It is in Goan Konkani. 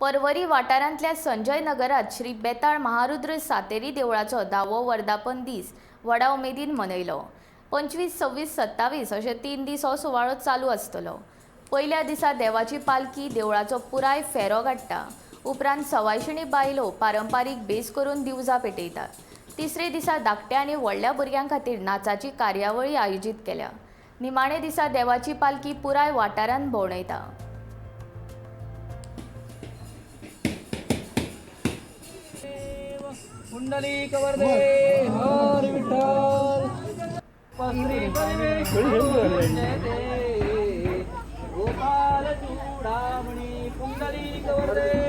पर्वरी वाठारांतल्या संजय नगरात श्री बेताळ महारुद्र सातेरी देवळाचो 10वो वर्धापन दीस व्हडा उमेदीन मनयलो. 25, 26, 27 अशे 3 दीस हो सुवाळो चालू आसतलो. पयल्या दिसा देवाची पालखी देवळाचो पुराय फेरो काडटा. उपरांत सवायशिणी बायलो पारंपारीक भेस करून दिवजां पेटयतात. तिसरे दिसा धाकट्या आनी व्हडल्या भुरग्यां खातीर नाचाची कार्यावळी आयोजीत केल्या. निमाणे दिसा देवाची पालखी पुराय वाठारांत भोंवडयता. पुंडलीक वरदे हरी विठ्ठल. गोपाल चूडामणी पुंडलीक वरदे.